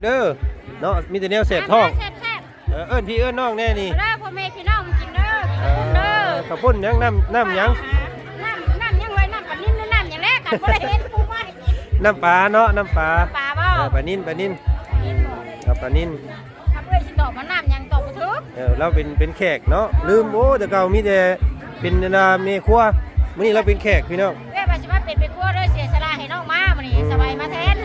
ເດີເນາະ ມີແຕ່ແນວແສບທ້ອງ ແຊບໆ ເອີ ເອີ້ນພີ່ເອີ້ນນ້ອງແດ່ນີ້ ມາເດີພໍ່ແມ່ພີ່ນ້ອງກິນເດີ ເອີ ເຂົ້າປຸ້ນເດີ ເຂົ້າປຸ້ນຫຍັງ ນ້ຳ ນ້ຳຫຍັງ ນ້ຳ ນ້ຳຫຍັງເວີຍ ນ້ຳປານິນຫຼືນ້ຳຫຍັງແຫຼະ ຄັນບໍ່ໄດ້ເຮັດປຸງມາໃຫ້ກິນ ນ້ຳປາເນາະ ນ້ຳປາ ປາບໍ່ ເອີ ປານິນ ປານິນ ປານິນບໍ່ ເອີ ປານິນ ເອົາເອື້ອຍຊິຕອບວ່ານ້ຳຫຍັງ ຕອບບໍ່ຖືກ ເອີ ລາວເປັນ ເປັນແຂກເນາະ ລືມ ໂອ້ ແຕ່ເກົ່າມີແຕ່ເປັນອັນນ່າແມ່ຄົວ ມື້ນີ້ລາວເປັນແຂກພີ່ນ້ອງ ເອື້ອຍວ່າຊິມາເປັນແມ່ຄົວເດີ ເສຍສະຫຼະໃຫ້ນ້ອງມາມື້ນີ້ ອືມ ສະບາຍມາແທນ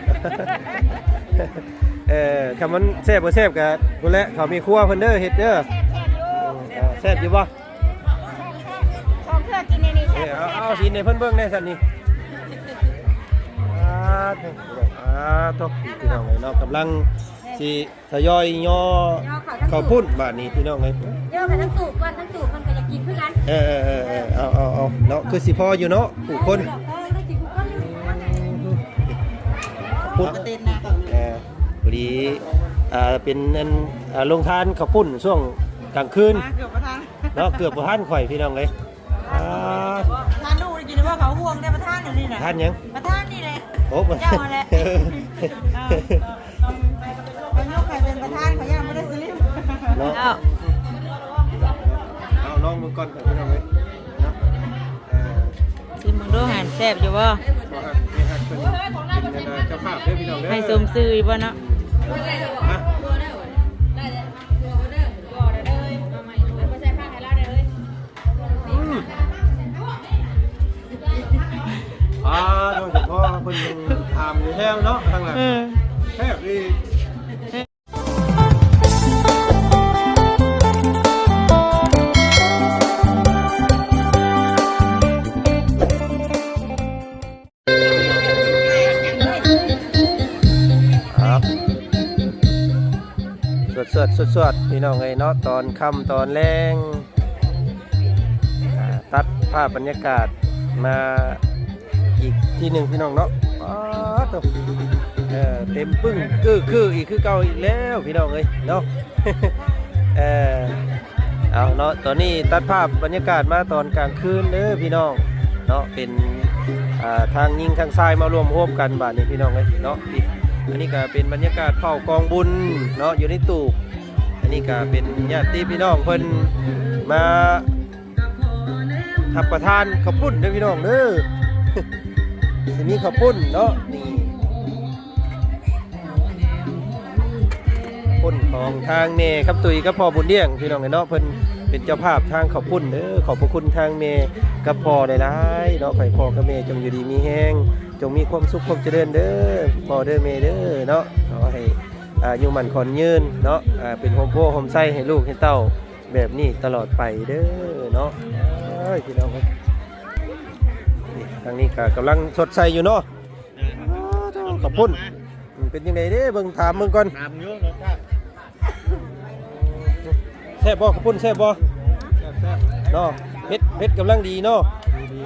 ເອີ ຄັນມັນແຊບບໍ່ແຊບກະພຸ້ນແຫຼະ ເຂົາແມ່ຄົວເພິ່ນເດີ ເຮັດເດີ ແຊບ ແຊບຢູ່ ເອີ ແຊບຢູ່ບໍ່? ຂອງເທື່ອກິນໃນນີ້ແຊບ ເອີ ເອົາ ແຊບ ເອົາຊິໃຫ້ເພິ່ນເບິ່ງແດ່ຊັ້ນນີ້ ອາ ໂທ້ ອາ ໂທ້ ພີ່ນ້ອງເອີຍເນາະ ກຳລັງຊິທະຍອຍຍໍເຂົ້າປຸ້ນບາດນີ້ພີ່ນ້ອງເອີຍ ຍໍເຂົ້າທັງຕູ້ກ່ອນ ທັງຕູ້ເພິ່ນກໍຢາກກິນຄືກັນ ເອີ ເອີ ເອີ ເອີ ເອົາ ເອົາ ເອົາເນາະ ຄືຊິພໍຢູ່ເນາະ ຜູ້ຄົນ ເອີ ເອີ ເອີ ພຸ້ນ ເອີ ພໍດີ ອ່າ ເປັນອັນ ອ່າ ໂຮງທານເຂົ້າປຸ້ນຊ່ວງກາງຄືນ ມາເກືອບບໍ່ທັນ ເນາະ ເກືອບບໍ່ທັນຂ້ອຍພີ່ນ້ອງເອີຍ ອ່າ ທານລູກໄດ້ກິນບໍ່ ເຂົາຫ່ວງໄດ້ປະທານຢູ່ນີ້ນະ ປະທານຫຍັງ ປະທານນີ້ແຫຼະ ໂອ້ ເຈົ້າຫັ້ນແຫຼະ ເອີ ເຂົາຍົກໃຫ້ເປັນປະທານ ເຂົາຢ້ານບໍ່ໄດ້ສະລິມ ເນາະ ເຈົ້າ ເອົາລອງເບິ່ງກ່ອນພີ່ນ້ອງເອີຍ ເນາະ ເອີ ຊີມເບິ່ງດູຫັ້ນ ແຊບຢູ່ບໍ່? ບໍ່ຮັກ ແມ່ຮັກເພິ່ນເປັນອັນນ່າເຈົ້າພາບເດີພີ່ນ້ອງເດີ ໃຫ້ສົມຊື່ຢູ່ບໍ່ເນາະ? ມາ ອືມ ອ່າ ໂດຍສະເພາະເພິ່ນຖາມຢູ່ແທ້ວເນາະ ທາງນັ້ນ ເອີ ແຊບອີ່ ສວດໆ ສວດໆ ພີ່ນ້ອງເອີຍເນາະ ຕອນຄ່ຳຕອນແລງ ອ່າ ຕັດພາບບັນຍາກາດມາອີກທີໜຶ່ງພີ່ນ້ອງເນາະ ປາດໂທ້ ເອີ ເຕັມປຶ້ງ ອື ຄືອີກຄືເກົ່າອີກແລ້ວພີ່ນ້ອງເອີຍເນາະ ເອີ ເອົາເນາະ ຕອນນີ້ຕັດພາບບັນຍາກາດມາຕອນກາງຄືນເດີພີ່ນ້ອງເນາະ ເປັນ ອ່າ ທັງຍິງທັງຊາຍມາລວມໂຮມກັນບາດນີ້ພີ່ນ້ອງເອີຍເນາະ ອັນນີ້ກໍເປັນບັນຍາກາດເຝົ້າກອງບຸນເນາະ ຢູ່ໃນຕູບ ອັນນີ້ກໍເປັນຍາດຕິພີ່ນ້ອງເພິ່ນມາ ຮັບປະທານເຂົ້າປຸ້ນເດີພີ່ນ້ອງເດີ ຊິມີເຂົ້າປຸ້ນເນາະ ນີ້ ປຸ້ນຂອງທາງແມ່ຄຳຕຸ້ຍກັບພໍ່ບຸນລ້ຽງພີ່ນ້ອງເອີຍເນາະ ເພິ່ນເປັນເຈົ້າພາບທາງເຂົ້າປຸ້ນເດີ ຂອບພະຄຸນທາງແມ່ກັບພໍ່ຫຼາຍໆເນາະ ຂໍໃຫ້ພໍ່ກັບແມ່ຈົ່ງຢູ່ດີມີແຮງ ຈົ່ງມີຄວາມສຸກຄວາມຈະເລີນເດີ ພໍ່ເດີແມ່ເດີເນາະ ຂໍໃຫ້ ອາຍຸໝັ້ນຂວັນຍືນເນາະ ອາ ເປັນຮົ່ມໂພຮົ່ມໄຊໃຫ້ລູກໃຫ້ເຕົ້າ ແບບນີ້ຕະຫຼອດໄປເດີເນາະ ເອີຍ ພີ່ນ້ອງເອີຍ ນີ້ ທາງນີ້ກໍກຳລັງຊົດໃສ່ຢູ່ເນາະ ເອີ ເຂົ້າປຸ້ນ ເປັນຈັ່ງໃດເດ້ ເບິ່ງ ຖາມເບິ່ງກ່ອນ ຖາມຢູ່ ແຊບບໍ່ ເຂົ້າປຸ້ນແຊບບໍ່? ແຊບໆ ເນາະ ເຜັດ ເຜັດກຳລັງດີເນາະ ດີ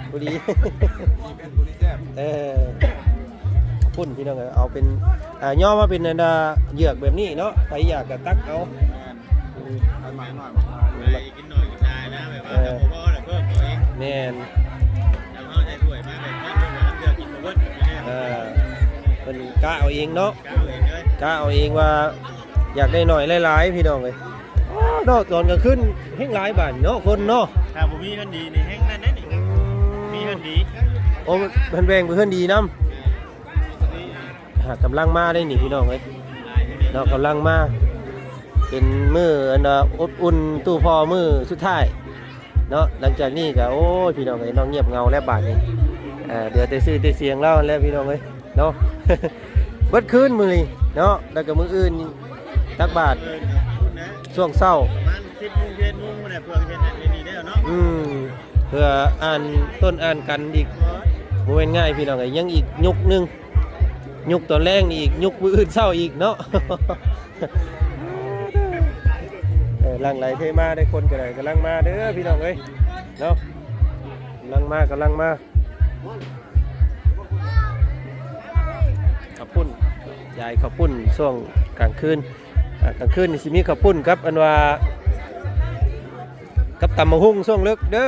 ໆ ພໍດີ ພໍດີ ເອີ ປຸ້ນ ພີ່ນ້ອງເອີຍ ເອົາເປັນ ອ່າ ຍໍມາເປັນອັນນ່າເຍືອກແບບນີ້ເນາະ ໃຜຢາກກໍຕັກເອົາ ແມ່ນ ໃຜໝາກໜ້ອຍ ກິນໜ້ອຍກິນຫຼາຍນະ ແບບວ່າ ເອີ ກໍບໍ່ພໍແຫຼະ ເພີ່ມເອົາເອງ ແມ່ນ ແລ້ວເຮົາໃສ່ຖ້ວຍມາແບບນັ້ນ ເພິ່ນກໍເລືອກກິນບໍ່ເບິດ ເອີ ເພິ່ນກະເອົາເອງເນາະ ກະເອົາເອງເລີຍ ກະເອົາເອງວ່າຢາກໄດ້ໜ້ອຍຫຼາຍໆ ພີ່ນ້ອງເອີຍ ເນາະ ຕອນກາງຄືນແຮ່ງຫຼາຍບາດເນາະ ຄົນເນາະ ຖ້າບໍ່ມີເຮືອນດີນີ້ແຮ່ງນັ້ນເດ້ນີ້ ອືມ ມີເຮືອນດີ ໂອ້ ເພິ່ນແບ່ງເປັນເຮືອນດີນຳ ອ່າ ກຳລັງມາເດ້ນີ້ພີ່ນ້ອງເອີຍເນາະ ກຳລັງມາ ເປັນມື້ອັນວ່າອົບອຸ່ນຕູ້ພໍ່ມື້ສຸດທ້າຍເນາະ ຫຼັງຈາກນີ້ກໍ ໂອ້ຍ ພີ່ນ້ອງເອີຍເນາະ ງຽບເຫງົາແລ້ວບາດນີ້ ອ່າ ເຫຼືອແຕ່ຊື່ແຕ່ສຽງລາວແລ້ວພີ່ນ້ອງເອີຍເນາະ ເບິດຄືນມື້ນີ້ເນາະ ແລ້ວກໍມື້ອື່ນຕັກບາດຊ່ວງເຊົ້າ ປະມານສິບໂມງ ສິບເອັດໂມງພຸ້ນແຫຼະ ເພື່ອເຮັດອັນນີ້ແລ້ວເນາະ ອືມ ເພື່ອອ່ານຕົ້ນອ່ານກັນອີກ ບໍ່ແມ່ນງ່າຍພີ່ນ້ອງເອີຍ ຍັງອີກຍຸກໜຶ່ງ ຍຸກຕອນແລງນີ້ອີກ ຍຸກມື້ອື່ນເຊົ້າອີກເນາະ ເອີ ຫຼັ່ງໄຫຼເທມາເດ້ ຄົນກໍໄດ້ ກຳລັງມາເດີພີ່ນ້ອງເອີຍເນາະ ກຳລັງມາ ກຳລັງມາ ເຂົ້າປຸ້ນ ຢາຍເຂົ້າປຸ້ນຊ່ວງກາງຄືນ ອ່າ ກາງຄືນນີ້ຊິມີເຂົ້າປຸ້ນກັບອັນວ່າ ກັບຕຳບັກຫຸ່ງຊ່ວງເລິກເດີ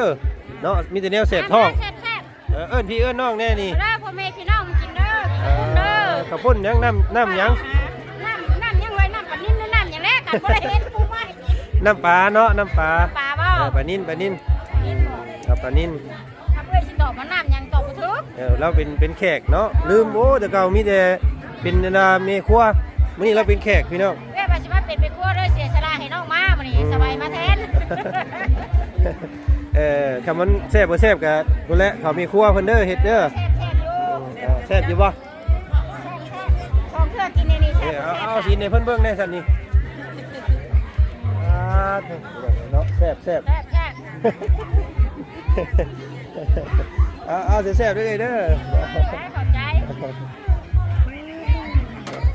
ເນາະ ມີແຕ່ແນວແສບທ້ອງ ແຊບໆ ເອີ ເອີ້ນພີ່ເອີ້ນນ້ອງແດ່ນີ້ ມາເດີພໍ່ແມ່ພີ່ນ້ອງກິນເດີ ເອີ ກິນເດີ ເຂົ້າປຸ້ນຫຍັງ? ນ້ຳ ນ້ຳຫຍັງ? ນ້ຳ ນ້ຳຫຍັງເວີຍ? ນ້ຳປານິນ ນ້ຳຫຍັງແຫຼະ ຄັນບໍ່ໄດ້ເຫັນປຸງມາໃຫ້ກິນ. ນ້ຳປາເນາະ ນ້ຳປາ. ປາບໍ່? ເອີ ປານິນ ປານິນ. ປານິນບໍ່? ເອີ ປານິນ. ຖ້າເອື້ອຍຊິຕອບວ່ານ້ຳຫຍັງ ຕອບບໍ່ຖືກ. ເອີ ລາວເປັນ ເປັນແຂກເນາະ ລືມ. ໂອ້ ແຕ່ເກົ່າມີແຕ່ເປັນອັນນ່າແມ່ຄົວ ມື້ນີ້ລາວເປັນແຂກ ພີ່ນ້ອງ. ເອື້ອຍວ່າຊິມາເປັນແມ່ຄົວເດີ ເສຍສະຫຼະໃຫ້ນ້ອງມາ ມື້ນີ້ ອືມ ສະບາຍມາແທນ. ເອີ ຄັນມັນແຊບບໍ່ແຊບກະພຸ້ນແຫຼະ ເຂົາແມ່ຄົວເພິ່ນເດີ ເຮັດເດີ. ແຊບ ແຊບຢູ່. ເອີ ແຊບຢູ່ບໍ່? ສອງເທື່ອກິນໃນນີ້ແຊບ ເອີ ເອົາ ແຊບ ເອົາ ຫວານ ຊີ້ນໃຫ້ເພິ່ນເບິ່ງແດ່ຊັ້ນນີ້. ອ່າ ເນາະ ແຊບ ແຊບ ແຊບ ແຊບ. ເອົາ ເອົາ ແຊບໆ ເດີ ເດີ. ຂອບໃຈ.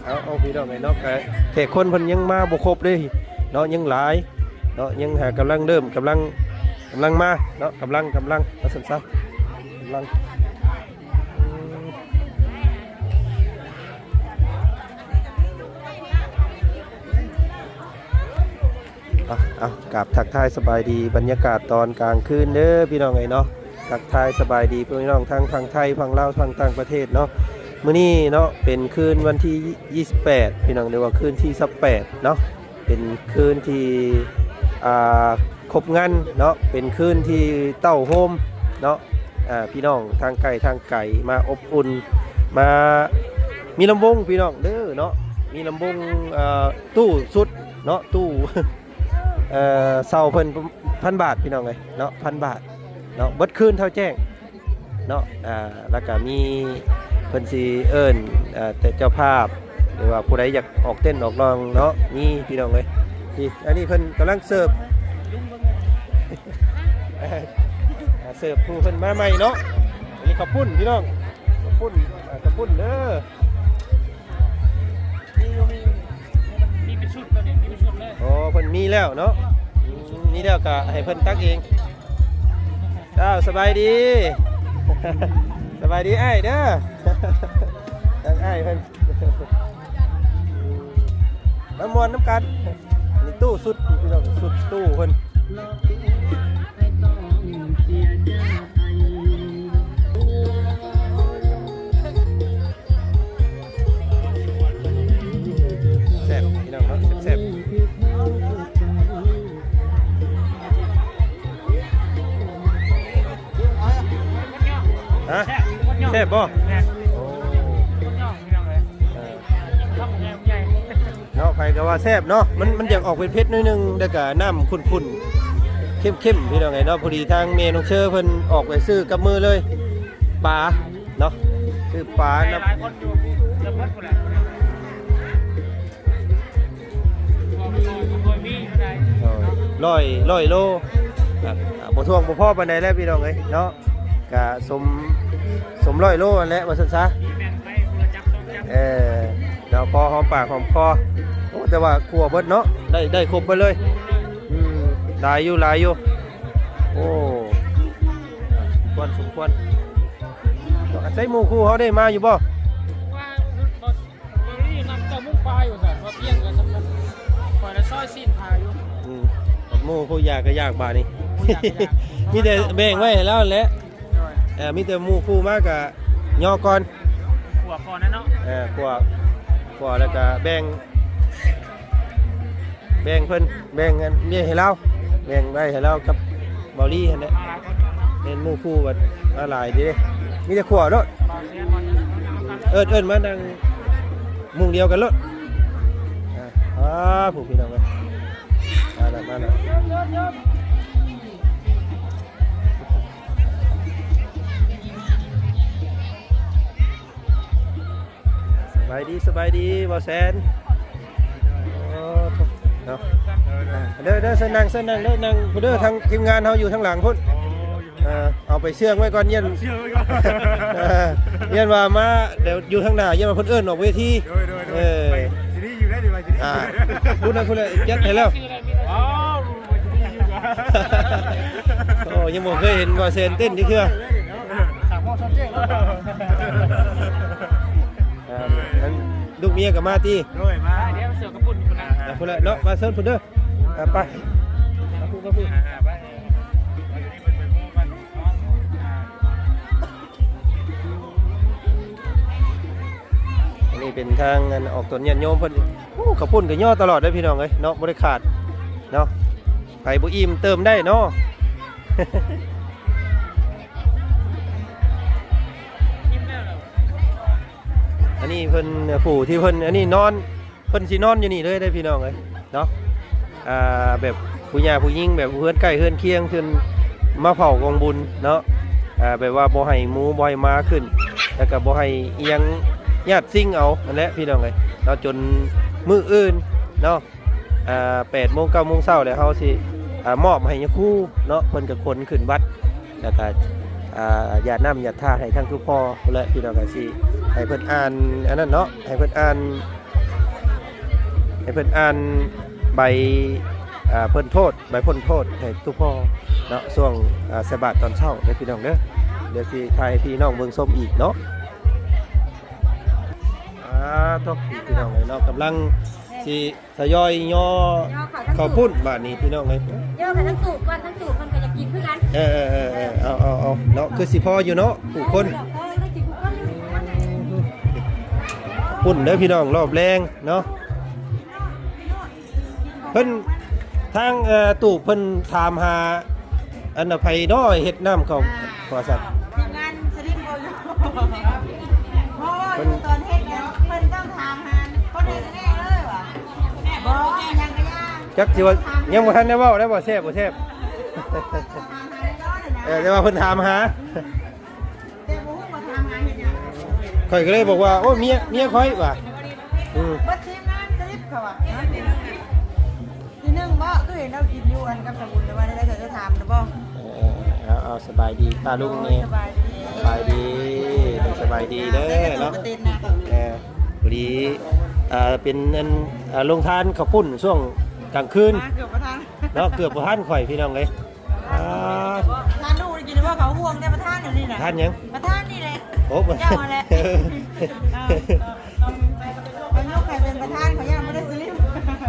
ເອົາ ເອົາ ພີ່ນ້ອງເອີຍເນາະ ກະແຂກຄົນເພິ່ນຍັງມາບໍ່ຄົບເດ້ເນາະ ຍັງຫຼາຍເນາະ ຍັງຫາກຳລັງເລີ່ມ ກຳລັງ ກຳລັງມາເນາະ ກຳລັງ ກຳລັງ ວ່າຊັ້ນຊະ ກຳລັງ. ເອົາ ເອົາ ກາບທັກທາຍສະບາຍດີ ບັນຍາກາດຕອນກາງຄືນເດີພີ່ນ້ອງເອີຍເນາະ. ທັກທາຍສະບາຍດີພີ່ນ້ອງທັງຝັ່ງໄທ ຝັ່ງລາວ ຝັ່ງຕ່າງປະເທດເນາະ. ມື້ນີ້ເນາະ ເປັນຄືນວັນທີຊາວແປດ ພີ່ນ້ອງ ຫຼືວ່າຄືນທີຊາວແປດເນາະ. ເປັນຄືນທີ່ ອ່າ ຄົບງານເນາະ ເປັນຄືນທີ່ເຕົ້າໂຮມເນາະ ອ່າ ພີ່ນ້ອງທາງໃກ້ທາງໄກມາອົບອຸ່ນ ມາມີລຳວົງພີ່ນ້ອງເດີເນາະ. ມີລຳວົງ ອ່າ ຕູ້ສຸດເນາະ ຕູ້ ເອີ ເຊົ່າເພິ່ນພັນບາດ ພີ່ນ້ອງເອີຍເນາະ ພັນບາດເນາະ ເບິດຄືນເທົ່າແຈ້ງ. ເນາະ ອ່າ ແລ້ວກະມີເພິ່ນຊິເອີ້ນ ເອີ ແຕ່ເຈົ້າພາບ ຫຼືວ່າຜູ້ໃດຢາກອອກເຕັ້ນອອກລອງເນາະ ມີພີ່ນ້ອງເອີຍ. ນີ້ ອັນນີ້ເພິ່ນກຳລັງເສີບ ເສີບຜູ້ເພິ່ນມາໃໝ່ເນາະ. ອັນນີ້ເຂົ້າປຸ້ນພີ່ນ້ອງ ເຂົ້າປຸ້ນ ເຂົ້າປຸ້ນເດີ. ມີຢູ່ ມີຢູ່ ມີເປັນຊຸດ ໂຕນີ້ມີເປັນຊຸດເລີຍ. ອໍ ເພິ່ນມີແລ້ວເນາະ ອືມ ມີແລ້ວກະໃຫ້ເພິ່ນຕັກເອງ. ອ້າວ ສະບາຍດີ ສະບາຍດີອ້າຍເດີ ທາງອ້າຍເພິ່ນ ມາມ່ວນນຳກັນ. ນີ້ຕູ້ສຸດ ພີ່ນ້ອງ ສຸດຕູ້ເພິ່ນ. ແຊບ ພີ່ນ້ອງເນາະ ແຊບໆ. ຮະ ແຊບບໍ່? ໂອ້ ເນາະ ໃຜກໍວ່າແຊບເນາະ ມັນ ມັນຢາກອອກເຜັດໆ ໜ້ອຍໜຶ່ງ ແລ້ວກໍນ້ຳຂຸ້ນໆ ເຂັ້ມໆ ພີ່ນ້ອງເອີຍເນາະ. ພໍດີທາງແມ່ນ້ອງເຊີເພິ່ນອອກໄປຊື້ກັບມືເລີຍ ປາເນາະ ຊື້ປານຳ ຫຼາຍຄົນຢູ່ ເກືອບໝົດພຸ້ນແຫຼະ ບໍ່ຄ່ອຍ ບໍ່ຄ່ອຍມີເທົ່າໃດ ຮ້ອຍ ຮ້ອຍໂລ ອ່າ ບໍ່ຖ້ວງບໍ່ພໍປານໃດແລ້ວ ພີ່ນ້ອງເອີຍເນາະ. ກະສົມ ສົມຮ້ອຍໂລຫັ້ນແຫຼະ ວ່າຊັ້ນຊະ ເອີ ເນາະ ພໍຫອມປາກຫອມຄໍ. ໂອ້ ແຕ່ວ່າຂົ້ວເບິດເນາະ ໄດ້ ໄດ້ຄົບເບິດເລີຍ ອືມ ຫຼາຍຢູ່ ຫຼາຍຢູ່. ໂອ້ ສົມຄວນ ສົມຄວນ. ໃສ່ໝູ່ຄູ່ເຮົາໄດ້ມາຢູ່ບໍ່? ວ່າ ເບົາລີ້ນັດເກົ້າໂມງປາຍວ່າຊັ້ນ ວ່າພຽງກັນສຳຄັນ ຂ້ອຍລະຊອຍຊີ້ນຖ້າຢູ່. ອືມ ໝູ່ຜູ້ຢາກກໍຢາກບາດນີ້ ມີແຕ່ແບ່ງໄວ້ໃຫ້ລາວແຫຼະ. ໂດຍ ເອີ ມີແຕ່ໝູ່ຄູ່ມາກໍຍໍກ່ອນ ຂົ້ວກ່ອນແຫຼະເນາະ. ເອີ ຂົ້ວ ຂົ້ວແລ້ວກໍແບ່ງ ແບ່ງເພິ່ນ ແບ່ງອັນນີ້ໃຫ້ລາວ ແບ່ງໄວ້ໃຫ້ລາວກັບເບົາລີຫັ້ນແຫຼະ. ແມ່ນໝູ່ຄູ່ບັດມາຫຼາຍເດ້ ມີແຕ່ຂົ້ວໂລດ. ເອີ້ນ ເອີ້ນມານັ່ງມຸງດຽວກັນໂລດ. ອ່າ ອ່າ ຜູ້ພີ່ນ້ອງເອີຍ ມາແລ້ວ ມາແລ້ວ. ສະບາຍດີ ສະບາຍດີ ບ່າວແສນ. ໂອ້ ເນາະ ເດີ ເດີ ເຊີນນັ່ງ ເຊີນນັ່ງເດີ ນັ່ງພຸ້ນເດີ ທາງທີມງານເຮົາຢູ່ທາງຫຼັງພຸ້ນ. ເອີ ເອົາໄປເຊື່ອງໄວ້ກ່ອນ ຢ້ານ ເຊື່ອງໄວ້ກ່ອນ ເອີ ຢ້ານວ່າມາ ດຽວຢູ່ທາງໜ້າ ຢ້ານວ່າເພິ່ນເອີ້ນອອກເວທີ. ໂດຍ ໂດຍ ໂດຍ ເອີ ໄປຊິໄດ້ຢູ່ໄດ້ດີ ໄປຊິໄດ້ ອ່າ ພຸ້ນນະ ພຸ້ນນະ ຈັດໃຫ້ແລ້ວ. ວ້າວ ໂອ້ ຍັງບໍ່ເຄີຍເຫັນບ່າວແສນເຕັ້ນຈັກເທື່ອ. ສາມໂມງຊອບແຈ້ງແລ້ວ. ອ່າ ອັນລູກເມຍກໍມາຕິ? ໂດຍ ມາ ດຽວເສືອກະປຸ້ນພຸ້ນນະ. ອ່າ ພຸ້ນແຫຼະເນາະ ມາເຊີນພຸ້ນເດີ. ອ່າ ໄປ ມາພຸ້ນ ມາພຸ້ນ. ອ່າ ໄປ ມາຢູ່ນີ້ເພິ່ນໄປໝູ່ກັນເນາະ. ອ່າ ອັນ ນີ້ເປັນທາງອັນອອກຕົນຍາດໂຍມເພິ່ນ. ໂອ້ ເຂົ້າປຸ້ນກໍຍໍຕະຫຼອດເດີພີ່ນ້ອງເອີຍເນາະ, ບໍ່ໄດ້ຂາດເນາະ, ໃຜບໍ່ອີ່ມເຕີມໄດ້ເນາະ. ອັນນີ້ເພິ່ນ ຜູ້ທີ່ເພິ່ນ ອັນນີ້ນອນ ເພິ່ນຊິນອນຢູ່ນີ້ເລີຍເດ້ພີ່ນ້ອງເອີຍເນາະ. ອ່າ ແບບຜູ້ຍ່າຜູ້ຍິງ ແບບເຮືອນໃກ້ເຮືອນຄຽງ ເພິ່ນມາເຝົ້າກອງບຸນເນາະ. ອ່າ ແບບວ່າບໍ່ໃຫ້ໝູບໍ່ໃຫ້ໝາຂຶ້ນ ແລ້ວກໍບໍ່ໃຫ້ອີ່ຫຍັງຍາດສິ່ງເອົາຫັ້ນແຫຼະພີ່ນ້ອງເອີຍເນາະ. ຈົນມື້ອື່ນເນາະ ອ່າ ແປດໂມງ ເກົ້າໂມງເຊົ້າແລ້ວ ເຮົາຊິ ອ່າ ມອບໃຫ້ຍາຄູເນາະ, ເພິ່ນກໍຂົນຂຶ້ນວັດ ແລ້ວກໍ ອ່າ ຢາດນ້ຳຢາດທ່າໃຫ້ທັງທຸກພໍ່ແຫຼະພີ່ນ້ອງ. ກໍຊິໃຫ້ເພິ່ນອ່ານອັນນັ້ນເນາະ, ໃຫ້ເພິ່ນອ່ານ ໃຫ້ເພິ່ນອ່ານໃບ ອ່າ ເພິ່ນໂທດ ໃບພົ້ນໂທດໃຫ້ທຸກພໍ່ເນາະ ຊ່ວງ ອ່າ ໃສ່ບາດຕອນເຊົ້າເດີພີ່ນ້ອງເດີ. ດຽວຊິຖ່າຍໃຫ້ພີ່ນ້ອງເບິ່ງຊົມອີກເນາະ. ອ່າ ໂທ້ ພີ່ນ້ອງເອີຍເນາະ, ກຳລັງຊິ ທະຍອຍຍໍເຂົ້າປຸ້ນບາດນີ້ພີ່ນ້ອງເອີຍ. ຍໍເຂົ້າທັງຕູ້ກ່ອນ, ທັງຕູ້ເພິ່ນກໍຢາກກິນຄືກັນ. ເອີໆໆໆ ເອົາໆໆເນາະ, ຄືຊິພໍຢູ່ເນາະ ຜູ້ຄົນ. ເອີ ພໍຢູ່ ກິນຜູ້ຄົນ. ປຸ້ນເດີພີ່ນ້ອງ ຮອບແລງເນາະ. ເພິ່ນ ທາງ ເອີ ຕູ້ເພິ່ນຖາມຫາ ອັນນະ ໃຜເນາະເຮັດນ້ຳເຂົ້າ ອ່າ ວ່າຊັ້ນ. ທີມງານສະລິມບໍ່ຢູ່ ເພາະວ່າຢູ່ຕອນເຮັດນະ ເພິ່ນຕ້ອງຖາມຫາຄົນເຮັດແນ່ເລີຍວ່າ ບໍ່ ຍັງກະຢ່າ ຈັກຊິວ່າ ຍັງບໍ່ທັນໄດ້ເວົ້າໄດ້ວ່າແຊບບໍ່ແຊບ. ເອີ ແຕ່ວ່າເພິ່ນຖາມຫາ ແຕ່ບໍ່ຮູ້ວ່າຖາມຫາເຮັດຫຍັງ. ຂ້ອຍກໍເລີຍບອກວ່າ ໂອ້ ເມຍ ເມຍຂ້ອຍວ່າ. ອືມ ເບິດທີມງານສະລິບເຂົາວ່າ. ທີໜຶ່ງບໍ່ ຄືເຫັນລາວກິນຢູ່ອັນກັບສະບຸນ ຫຼືວ່າໄດ້ ຈະຖາມນະບໍ່? ເອີ ເອົາ ເອົາ ສະບາຍດີປ້າລຸງແດ່. ໂອ້ຍ ສະບາຍດີ ສະບາຍດີເດີ ສະບາຍດີເດີເນາະ. ເອີ ພໍດີ ອ່າ ເປັນອັນ ອ່າ ໂຮງທານເຂົ້າປຸ້ນຊ່ວງກາງຄືນ ມາເກືອບບໍ່ທັນເນາະ, ເກືອບບໍ່ທັນຂ້ອຍ ພີ່ນ້ອງເອີຍ. ອ່າ ທ່ານລູກໄດ້ກິນບໍ່ ເຂົາຫ່ວງແຕ່ປະທານຢູ່ນີ້ນະ. ປະທານຫຍັງ? ປະທານນີ້ແຫຼະ. ໂອ້ ເຈົ້າຫັ້ນແຫຼະ. ເອົາ ເອົາຍົກໃຫ້ເປັນປະທານ ເຂົາຢ້ານບໍ່ໄດ້ສະລິມ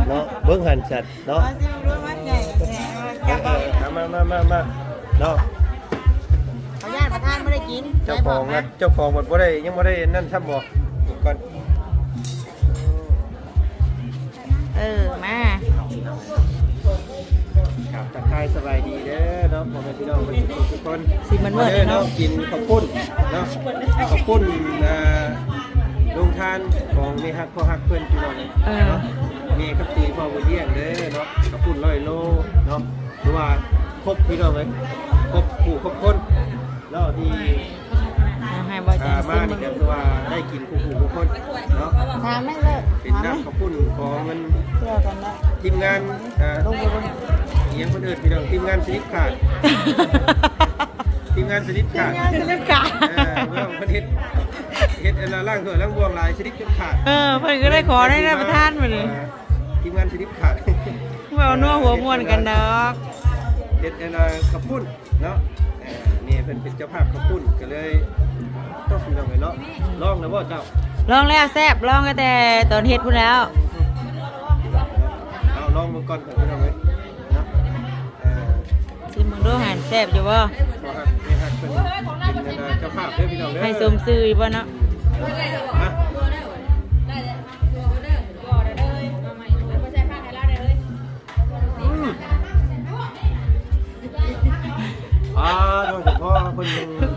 ເນາະ. ເບິ່ງຫັ້ນສັດເນາະ. ເອົາຊິມາດູ ມັນໃຫຍ່ແທ້ ເອີ ເອົາ ມາ ມາ ມາ ມາເນາະ. ເຂົາຢ້ານປະທານບໍ່ໄດ້ກິນ ເຈົ້າຂອງ ເຈົ້າຂອງມັນບໍ່ໄດ້ ຍັງບໍ່ໄດ້ນັ້ນຊ້ຳບໍ່? ກ່ອນ ເອີ ມາ ຄັບ ທັກທາຍສະບາຍດີເດີເນາະ ພໍ່ແມ່ພີ່ນ້ອງເບິດທຸກຄົນ. ຊິມັນເໝິດເນາະ ເນາະ ກິນເຂົ້າປຸ້ນເນາະ ເຂົ້າປຸ້ນ ອ່າ ໂຮງທານຂອງແມ່ຮັກພໍ່ຮັກເພິ່ນພີ່ນ້ອງ. ເອີ ເນາະ ແມ່ກັບຕຸ້ຍພໍ່ບຸນລ້ຽງເດີເນາະ. ເຂົ້າປຸ້ນຮ້ອຍໂລເນາະ ຖືວ່າຄົບພີ່ນ້ອງເອີຍ ຄົບຜູ້ຄົບຄົນເນາະ ທີ່ ໃຫ້ບໍ່ ອ່າ ມານີ້ກໍຄືວ່າໄດ້ກິນຄູ່ໆຄົນເນາະ. ຖາມແມ່ເລີຍ ເປັນນ້ຳເຂົ້າປຸ້ນຂອງມັນ ທີມງານ ອ່າ ອີ່ຫຍັງເພິ່ນເອີ້ນພີ່ນ້ອງ ທີມງານສະລິບຂາດ ທີມງານສະລິບຂາດ ທີມງານສະລິບຂາດ. ເອີ ເພິ່ນເຮັດ ເຮັດອັນລະລ້າງຖ້ວຍລ້າງບ່ວງຫຼາຍ ສະລິບຈົນຂາດ. ເອີ ເພິ່ນກໍໄດ້ຂໍໃນປະທານມື້ນີ້ ອ່າ ທີມງານສະລິບຂາດ ເວົ້ານົວຫົວມ່ວນກັນດອກ. ເຮັດອັນລະເຂົ້າປຸ້ນ ເນາະ ເອີ ແມ່ເພິ່ນເປັນເຈົ້າພາບເຂົ້າປຸ້ນ ກໍເລີຍຕ້ອງພີ່ນ້ອງເອີຍເນາະ. ລອງແລ້ວບໍ່ເຈົ້າ? ລອງແລ້ວແຊບ ລອງຕັ້ງແຕ່ຕອນເຮັດພຸ້ນແລ້ວ. ເອົາລອງເບິ່ງກ່ອນພີ່ນ້ອງເອີຍເນາະ. ເອີ ຊີມເບິ່ງດູຫັ້ນ ແຊບຢູ່ບໍ່? ພໍ່ຮັກ ແມ່ຮັກເພິ່ນເປັນເຈົ້າພາບເດີພີ່ນ້ອງເດີ ໃຫ້ສົມຊື່ຢູ່ບໍ່ເນາະ? ຮະ? ອືມ ອ່າ ໂດຍສະເພາະເພິ່ນ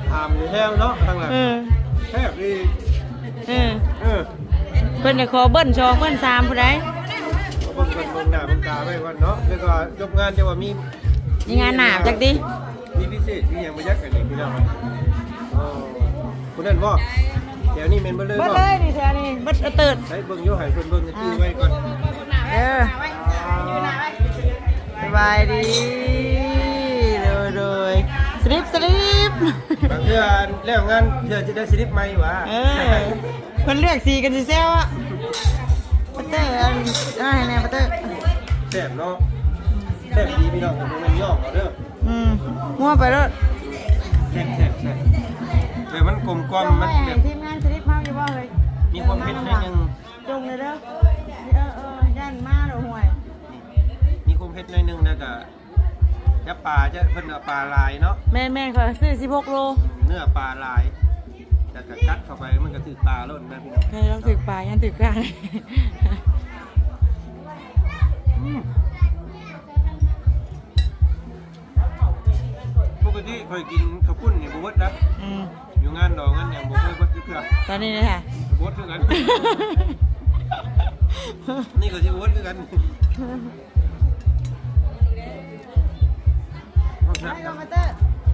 ຖາມຢູ່ແລ້ວເນາະ ທາງນັ້ນ ເອີ ແຊບອີ່ ເອີ ເອີ ເພິ່ນຈະຂໍເບິ່ນສອງເບິ່ນສາມຜູ້ໃດ ເບິ່ງກ່ອນ ເບິ່ງໜ້າເບິ່ງຕາໄວ້ກ່ອນເນາະ. ແລ້ວກໍຈົບງານຈະວ່າມີ ມີງານໜ້າຈັກຕິ ມີພິເສດມີຫຍັງບໍ່ຈັກ ອັນນີ້ພີ່ນ້ອງ. ອໍ ຜູ້ນັ້ນບໍ່? ແຖວນີ້ແມ່ນເບິດເລີຍບໍ່? ເບິດເລີຍນີ້ ແຖວນີ້ເບິດເຕີດ. ໃຫ້ເບິ່ງຢູ່ ໃຫ້ເພິ່ນເບິ່ງ ຈື່ໄວ້ກ່ອນເດີ. ສະບາຍດີ ໂດຍ ໂດຍ ສະລິບ ສະລິບ. ບາງເທື່ອແລ້ວງານເທື່ອຈະໄດ້ສະລິບໃໝ່ຫວາ. ເອີ ເພິ່ນເລືອກສີກັນຊິແຊວອະ ປາເຕີ. ອັນ ເອົາໃຫ້ແດ່ປາເຕີ. ແຊບເນາະ ແຊບດີພີ່ນ້ອງ ບໍ່ແມ່ນຫຍອກເອົາເດີ. ອືມ ມົວໄປໂລດ. ແຊບໆໆ ແບບມັນກົມກ່ອມ ມັນແບບ ທີມງານສະລິບເຮົາຢູ່ບໍ່ເຮີ້ຍ? ມີຄວາມເຜັດໜ້ອຍໜຶ່ງ ຈົ່ງເລີຍເດີ. ເອີໆ ຢ້ານມາໂລດ ຫ້ວຍ ມີຄວາມເຜັດໜ້ອຍໜຶ່ງ ແລ້ວກະ ຈະປາ ຈະ ເພິ່ນເອົາປາຫຼາຍເນາະ. ແມ່ນໆ ຂ້ອຍຊື້ສິບຫົກໂລ ເນື້ອປາຫຼາຍ. ແລ້ວກໍກັດເຂົ້າໄປ ມັນກໍຖືກຕາໂລດນະພີ່ນ້ອງ. ໃຫ້ລອງຖືກປາ ຢ້ານຖືກກາງ. ອືມ ປົກກະຕິຂ້ອຍກິນເຂົ້າປຸ້ນນີ້ບໍ່ເບິດນະ. ອືມ ຢູ່ງານດອງງານຫຍັງບໍ່ເຄີຍເບິດຈັກເທື່ອ. ຕອນນີ້ເດ້ຫະ ບໍ່ເບິດຄືກັນ. ນີ້ກໍຊິບໍ່ເບິດຄືກັນ.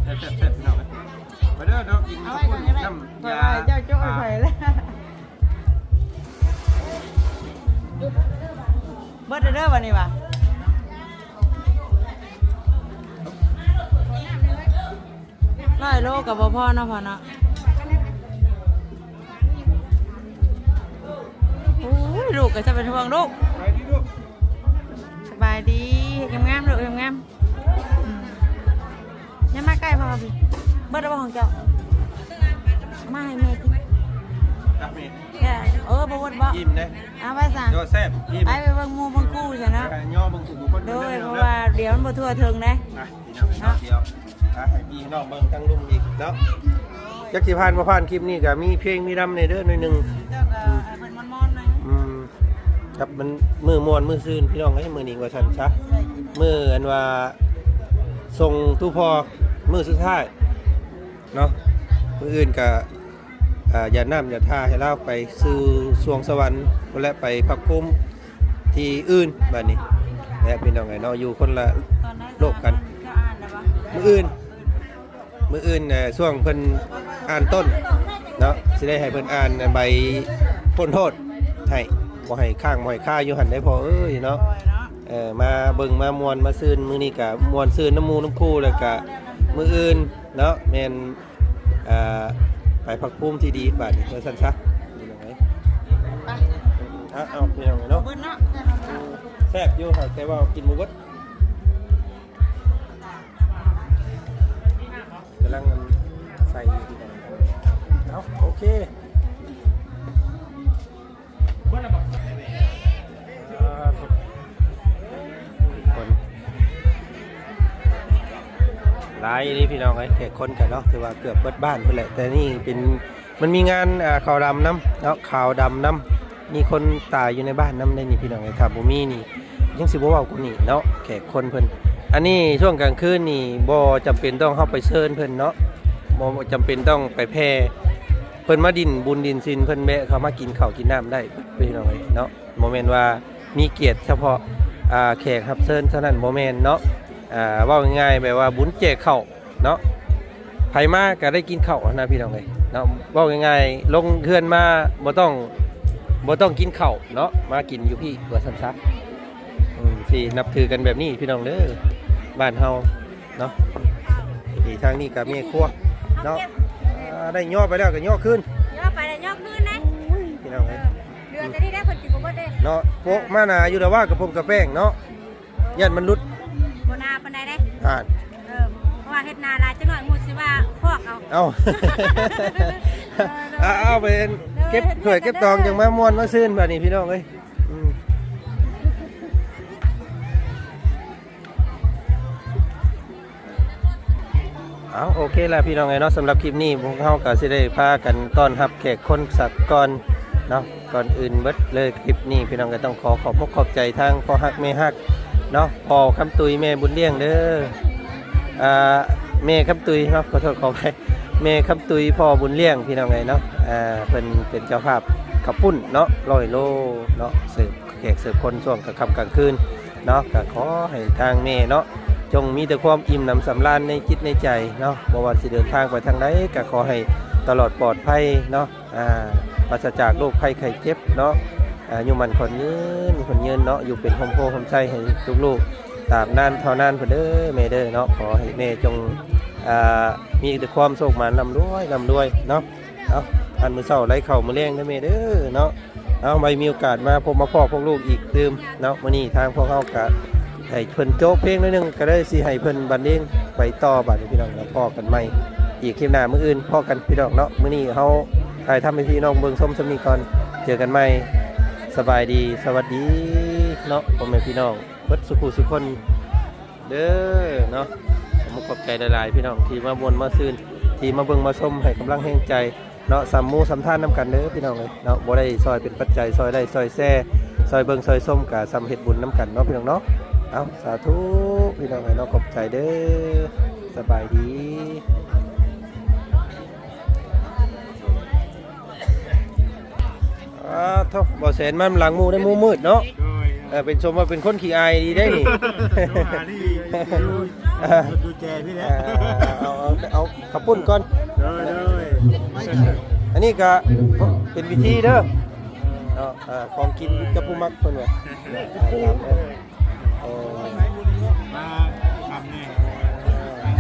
ແຊບໆ ແຊບໆ ພີ່ນ້ອງເອີຍ. ມາເດີເນາະ ກິນເຂົ້າປຸ້ນນ້ຳຢາ ເຈົ້າໂຈ້ໃສ່ແລ້ວ. ເບິດເດີບັດນີ້ຫວາ. ຮ້ອຍໂລກໍບໍ່ພໍເນາະພໍ່ເນາະ. ໂອ້ຍ ລູກກໍຈະເປັນຫ່ວງລູກ. ສະບາຍດີລູກ ສະບາຍດີ. ເຮັດງາມໆ ລູກ ເຮັດງາມ. ອືມ ຢ່າມາໃກ້ພໍ່ພີ່. ເບິດແລ້ວບໍ່ຂອງເຈົ້າ? ເອົາມາໃຫ້ແມ່ກິນ. ເອີ ບໍ່ເບິດບໍ່? ອີ່ມເດ້. ເອົາໄປຊະ ແຕ່ວ່າແຊບ ອີ່ມ. ໄປ ໄປເບິ່ງໝູ່ເບິ່ງຄູ່ຊະເນາະ. ຍໍເບິ່ງຄູ່ເບິ່ງຄົນ. ໂດຍ ເພາະວ່າດຽວມັນບໍ່ທົ່ວເຖິງເດ້. ອ່ະ ພີ່ນ້ອງເນາະ ດຽວ ອ່ະ ໃຫ້ພີ່ນ້ອງເບິ່ງທາງລຸ່ມອີກເນາະ. ຈັກຊິຜ່ານບໍ່ຜ່ານຄລິບນີ້ ກໍມີເພງມີລຳແດ່ເດີໜ້ອຍໜຶ່ງ. ເຈົ້າກໍໃຫ້ເພິ່ນມ່ວນໆໜ້ອຍ. ອືມ ກັບມັນມື້ມ່ວນມື້ຊື່ນ ພີ່ນ້ອງເອີຍ ມື້ນີ້ວ່າຊັ້ນຊະ. ມື້ອັນວ່າສົ່ງຕູ້ພໍ່ມື້ສຸດທ້າຍເນາະ. ມື້ອື່ນກໍ ອ່າ ຢາດນ້ຳຢາດທ່າໃຫ້ລາວໄປສູ່ສວງສະຫວັນພຸ້ນແຫຼະ ໄປພັກພູມທີ່ອື່ນບາດນີ້ແຫຼະ ພີ່ນ້ອງເອີຍເນາະ. ຢູ່ຄົນລະໂລກກັນ. ມື້ອື່ນ ມື້ອື່ນ ເອີ ຊ່ວງເພິ່ນອ່ານຕົ້ນເນາະ ຊິໄດ້ໃຫ້ເພິ່ນອ່ານໃບພົ້ນໂທດໃຫ້ ບໍ່ໃຫ້ຄ້າງບໍ່ໃຫ້ຄາຢູ່ຫັ້ນໄດ໋ພໍ່ເອີຍເນາະ. ເອີ ມາເບິ່ງມາມ່ວນມາຊື່ນ ມື້ນີ້ກະມ່ວນຊື່ນນຳໝູ່ນຳຄູ່ ແລ້ວກະມື້ອື່ນເນາະ ແມ່ນ ອ່າ ໄປພັກພູມທີ່ດີບາດນີ້ ວ່າຊັ້ນຊະ ພີ່ນ້ອງເອີຍ. ໄປ ເອົາ ເອົາ ພີ່ນ້ອງເນາະ. ເບິດເນາະ ແຊບຢູ່ ແຕ່ວ່າກິນບໍ່ເບິດ. ກຳລັງໃສ່ຢູ່. ເອົາ ໂອເຄ. ຄົນຫຼາຍອີ່ຫຼີພີ່ນ້ອງເອີຍ ແຂກຄົນກະເນາະ ຖືວ່າເກືອບເບິດບ້ານພຸ້ນແຫຼະ. ແຕ່ນີ້ເປັນ ມັນມີງານ ອ່າ ຂາວດຳນຳເນາະ ຂາວດຳນຳ ມີຄົນຕາຍຢູ່ໃນບ້ານນຳໄດ໋ນີ້ພີ່ນ້ອງເອີຍ. ຖ້າບໍ່ມີນີ້ຍັງຊິບໍ່ເວົ້າກວ່ານີ້ເນາະ ແຂກຄົນເພິ່ນ. ອັນນີ້ຊ່ວງກາງຄືນນີ້ບໍ່ຈຳເປັນຕ້ອງເຮົາໄປເຊີນເພິ່ນເນາະ ບໍ່ຈຳເປັນຕ້ອງໄປແຜ່ ເພິ່ນມາດິນບຸນດິນສິນ ເພິ່ນແວະເຂົ້າມາກິນເຂົ້າກິນນ້ຳໄດ້ພີ່ນ້ອງເອີຍເນາະ. ບໍ່ແມ່ນວ່າມີກຽດສະເພາະ ອ່າ ແຂກຮັບເຊີນເທົ່ານັ້ນ ບໍ່ແມ່ນເນາະ. ອ່າ ເວົ້າງ່າຍໆ ແບບວ່າບຸນແຈກເຂົ້າເນາະ ໃຜມາກໍໄດ້ກິນເຂົ້າຫັ້ນນະພີ່ນ້ອງເອີຍເນາະ. ເວົ້າງ່າຍໆ ລົງເຮືອນມາບໍ່ຕ້ອງ ບໍ່ຕ້ອງກິນເຂົ້າເນາະ ມາກິນຢູ່ພີ້ວ່າຊັ້ນຊະ. ອືມ ຊິນັບຖືກັນແບບນີ້ພີ່ນ້ອງເດີ ບ້ານເຮົາເນາະ. ນີ້ທາງນີ້ກໍແມ່ຄົວເນາະ. ອ່າ ໄດ້ຍໍໄປແລ້ວກໍຍໍຄືນ ຍໍໄປແລ້ວຍໍຄືນເດ້ ພີ່ນ້ອງເອີຍ. ເຫຼືອແຕ່ນີ້ໄດ້ເພິ່ນກິນບໍ່ເບິດເດ້ເນາະ. ໂປະມາໜາຢູ່ແລ້ວວ່າກະປົງກະແປ້ງເນາະ ຢ້ານມັນຫຼຸດ ບໍ່ໜາປານໃດເດ້. ອ່າ ເອີ ເພາະວ່າເຮັດໜາຫຼາຍຈັກໜ້ອຍໝູ່ຊິວ່າຄອກເອົາ. ເອົ້າ ເອີ ເອົາ ເອົາໄປເກັບຖ້ວຍເກັບຕອງຈັ່ງມາມ່ວນມາຊື່ນບາດນີ້ພີ່ນ້ອງເອີຍ. ອືມ ເອົາ ໂອເຄລະພີ່ນ້ອງເອີຍເນາະ. ສຳລັບຄລິບນີ້ພວກເຮົາກໍຊິໄດ້ພາກັນຕ້ອນຮັບແຂກຄົນສາກອນເນາະ. ກ່ອນອື່ນເບິດເລີຍ ຄລິບນີ້ພີ່ນ້ອງກໍຕ້ອງຂໍຂອບອົກຂອບໃຈທາງພໍ່ຮັກແມ່ຮັກເນາະ ພໍ່ຄຳຕຸ້ຍແມ່ບຸນລ້ຽງເດີ. ອ່າ ແມ່ຄຳຕຸ້ຍເນາະ ຂໍໂທດຂໍອະໄພ ແມ່ຄຳຕຸ້ຍພໍ່ບຸນລ້ຽງພີ່ນ້ອງເອີຍເນາະ. ອ່າ ເພິ່ນເປັນເຈົ້າພາບເຂົ້າປຸ້ນເນາະ ຮ້ອຍໂລເນາະ ເສີບແຂກເສີບຄົນຊ່ວງກາງຄ່ຳກາງຄືນເນາະ. ກໍຂໍໃຫ້ທາງແມ່ເນາະ ຈົ່ງມີແຕ່ຄວາມອີ່ມໜຳສຳລານໃນຈິດໃນໃຈເນາະ. ບໍ່ວ່າຊິເດີນທາງໄປທາງໃດ ກໍຂໍໃຫ້ຕະຫຼອດປອດໄພເນາະ. ອ່າ ປາສະຈາກໂລກໄພໄຂ້ເຈັບເນາະ. ອາຍຸໝັ້ນຂວັນຍືນ ຂວັນຍືນເນາະ ຢູ່ເປັນຮົ່ມໂພຮົ່ມໄຊໃຫ້ລູກໆຕາບນານເທົ່ານານພຸ້ນເດີແມ່ເດີເນາະ. ຂໍໃຫ້ແມ່ຈົ່ງ ອ່າ ມີແຕ່ຄວາມໂຊກໝານ ລ່ຳລວຍ ລ່ຳລວຍເນາະ. ເອົາ ອັນມື້ເຊົ້າໄລ່ເຂົ້າມື້ແລງເດີແມ່ເດີເນາະ. ເອົາ ໄວ້ມີໂອກາດມາພົບມາພໍ້ພວກລູກອີກຕື່ມເນາະ. ມື້ນີ້ທາງພວກເຮົາກະໃຫ້ເພິ່ນໂຈະເພງໜ້ອຍໜຶ່ງ ກະເລີຍຊິໃຫ້ເພິ່ນບັນເລງໄປຕໍ່ບາດນີ້ພີ່ນ້ອງ. ແລ້ວພໍ້ກັນໃໝ່ອີກຄລິບໜ້າ ມື້ອື່ນພໍ້ກັນພີ່ນ້ອງເນາະ. ມື້ນີ້ເຮົາຖ່າຍທຳໃຫ້ພີ່ນ້ອງເບິ່ງຊົມສ່ຳນີ້ກ່ອນ ເຈີກັນໃໝ່ ສະບາຍດີ ສະຫວັດດີເນາະ ພໍ່ແມ່ພີ່ນ້ອງເບິດສູ່ຜູ້ສູ່ຄົນເດີເນາະ. ຂໍຂອບໃຈຫຼາຍໆ ພີ່ນ້ອງທີ່ມາມ່ວນມາຊື່ນ ທີ່ມາເບິ່ງມາຊົມ ໃຫ້ກຳລັງແຮງໃຈ ເນາະ ສ່ຳໝູ່ສ່ຳທານນຳກັນເດີພີ່ນ້ອງເອີຍເນາະ ບໍ່ໄດ້ຊ່ອຍເປັນປັດໄຈ ຊ່ອຍໄລຄ໌ ຊ່ອຍແຊ ຊ່ອຍເບິ່ງ ຊ່ອຍຊົມ ກະສ່ຳເຮັດບຸນນຳກັນເນາະພີ່ນ້ອງເນາະ. ເອົາ ສາທຸພີ່ນ້ອງເອີຍເນາະ ຂອບໃຈເດີ ສະບາຍດີ. ອາໂທ້ ບໍ່ແສນມານຳຫຼັງໝູ່ໄດ້ ໝູ່ມືດເນາະ. ໂດຍ ເອີ ເປັນຊົມວ່າເປັນຄົນຂີ້ອາຍດີໄດ໋ນີ້ ໂທຫາທີ່ຢູ່ ຢູ່ແຈພີ້ແຫຼະ. ເອົາ ເອົາ ເອົາເຂົ້າປຸ້ນກ່ອນ. ໂດຍ ໂດຍ ອັນນີ້ກະເປັນພິທີເດີເນາະ ເອີ ຂອງກິນກັບຜູ້ມັກເພິ່ນວ່າ. ເອີ ມາຄຳແນ່.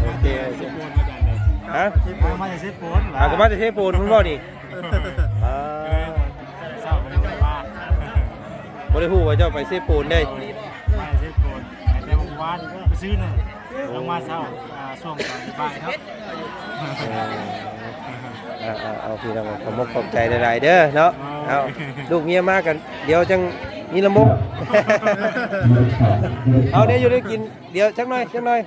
ໂອເຄ ໂອເຄ ຮະ ມາຈາກເຊໂປນ ອ່າ ກໍມາແຕ່ເຊໂປນພຸ້ນບໍ່ນີ້? ອ່າ ເຊົ້າກໍໄດ້ມາ ບໍ່ໄດ້ຮູ້ວ່າເຈົ້າໄປເຊໂປນເດ້. ມາແຕ່ເຊໂປນ ໄປແຕ່ມື້ວານ ໄປຊື້ໜຶ່ງ ລົງມາເຊົ້າ ອ່າ ຊ່ວງຕອນບ່າຍເນາະ. ເອີ ເອົາ ເອົາ ເອົາ ພີ່ນ້ອງ ຂອບມົກຂອບໃຈຫຼາຍໆເດີເນາະ. ເອົາ ລູກເມຍມາກັນ ດຽວຈັ່ງມີລະມົກ ເອົາແນວຢູ່ແນວກິນ ດຽວຈັກໜ້ອຍ ຈັກໜ້ອຍ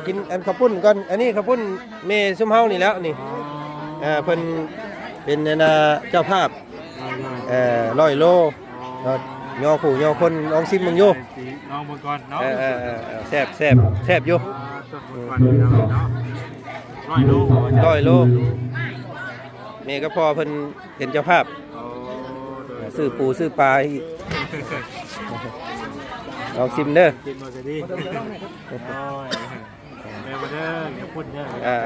ກິນອັນເຂົ້າປຸ້ນກ່ອນ. ອັນນີ້ເຂົ້າປຸ້ນແມ່ຊຸມເຮົານີ້ແຫຼະນີ້. ເອີ ເພິ່ນເປັນອັນນ່າເຈົ້າພາບ ເອີ ຮ້ອຍໂລເນາະ ຍໍຄູ່ຍໍຄົນ ລອງຊິມເບິ່ງຢູ່ ລອງເບິ່ງກ່ອນເນາະ. ເອີ ເອີ ເອີ ເອີ ແຊບ ແຊບ ແຊບຢູ່. ອ່າ ເບິ່ງກ່ອນເນາະ ຮ້ອຍໂລ ຮ້ອຍໂລ ແມ່ກັບພໍ່ເພິ່ນເປັນເຈົ້າພາບ. ໂອ້ ໂດຍ ຊື້ປູຊື້ປາອີກ ລອງຊິມເດີ ກິນບໍ່ຈະດີ. ໂອ້ຍ ແມ່ມາເດີ ຢ່າພຸ້ນເດີ. ອ່າ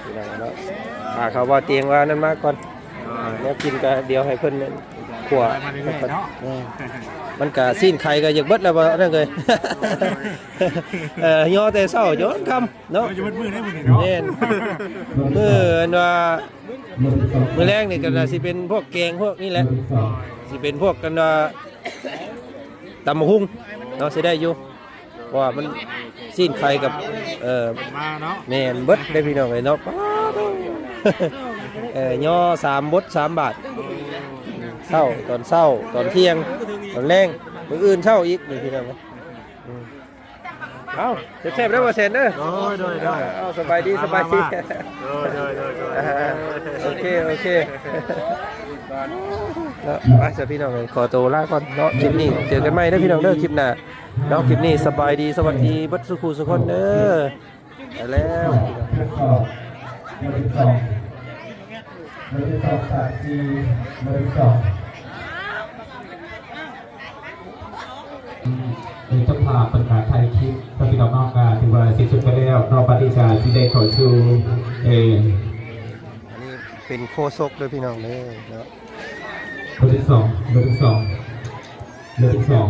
ພີ່ນ້ອງເນາະ ພາເຂົາບໍ່ຕຽງວ່ານັ້ນມາກ່ອນ. ໂດຍ ແນວກິນກະດຽວໃຫ້ເພິ່ນຂົ້ວ ມາເລື້ອຍໆເນາະ. ເອີ ມັນກະຊີ້ນໄກ່ກະຢາກເບິດແລ້ວບໍ່ນັ້ນເລີຍ. ໂດຍ ເອີ ຍໍແຕ່ເຊົ້າຈົນຄ່ຳເນາະ ເອີ ຢູ່ເບິດມື້ໄດ້ມື້ນີ້ເນາະ. ແມ່ນ ມື້ອັນວ່າ ມື້ແລງນີ້ກໍໜ້າຊິເປັນພວກແກງພວກນີ້ແຫຼະ ຊິເປັນພວກກັນວ່າຕຳບັກຫຸ່ງເນາະ ຊິໄດ້ຢູ່ ເພາະວ່າມັນຊີ້ນໄກ່ກັບ ເອີ ມາເນາະ. ແມ່ນເບິດເດ້ພີ່ນ້ອງເອີຍເນາະ. ປ້າໂທ້ ເອີ ຍໍສາມບົດສາມບາດ ເຊົ້າ ຕອນເຊົ້າ ຕອນທ່ຽງ ຕອນແລງ ມື້ອື່ນເຊົ້າອີກເດ້ພີ່ນ້ອງ. ເອົ້າ ແຊບໆເດີ ບໍ່ແຊນເດີ. ໂດຍ ໂດຍ ໂດຍ ເອົາ ສະບາຍດີ ມາ ສະບາຍດີ ມາ ໂດຍ ໂດຍ ໂດຍ ໂດຍ. ໂອເຄ ໂອເຄ ເນາະ ໄປຊະພີ່ນ້ອງເອີຍ ຂໍໂຕລາກ່ອນເນາະ. ຄລິບນີ້ເຈີກັນໃໝ່ເດີພີ່ນ້ອງເດີ ຄລິບໜ້າເນາະ. ຄລິບນີ້ສະບາຍດີ ສະຫວັດດີເບິດສູ່ຄູ່ສູ່ຄົນເດີ. ໄປແລ້ວ ເປັນເຈົ້າພາບເປັນການຖ່າຍຄລິບ ແລ້ວພີ່ນ້ອງເນາະ ກໍຖືວ່າສິ້ນສຸດໄປແລ້ວເນາະ. ບັດນີ້ກໍຊິໄດ້ເຂົ້າສູ່ ເອີ ອັນນີ້ເປັນໂຄສົກເດີພີ່ນ້ອງເດີເນາະ. ເບີສິບສອງ ເບີສິບສອງ ເບີສິບສອງ